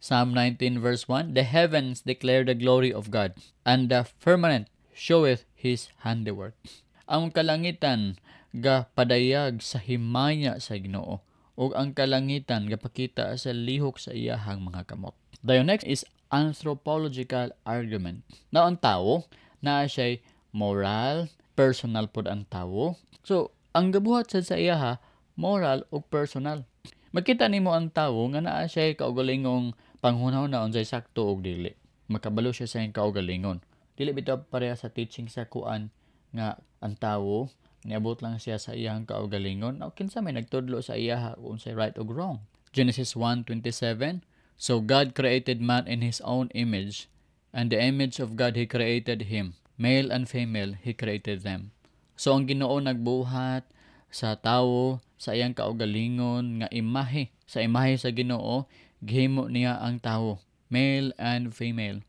Psalm 19 verse 1, "The heavens declare the glory of God, and the firmament showeth His handiwork." Ang kalangitan ga padayag sa himaya sa Ginoo ug ang kalangitan gapakita sa lihok sa iyahang mga kamot. The next is anthropological argument. Now, ang tao, naa siya'y moral, personal pod ang tawo. So, ang gabuhat sad sa iyaha, moral ug personal. Makita nimo ang tawo nga naa siya'y kaugalingong panghuna-huna unsay sakto ug dili. Makabalo siya sa iyang kaugalingon. Dili bitaw pareha sa teaching sa kuan nga ang tawo niabot lang siya sa iyang kaugalingon. Now, kinsa may nagtudlo sa iyaha kung unsay right ug wrong? Genesis 1:27. "So God created man in His own image, and the image of God He created him. Male and female He created them." So ang Ginoo nagbuhat sa tawo sa iyang kaugalingon nga imahe. Sa imahe sa Ginoo gihimo niya ang tawo, male and female.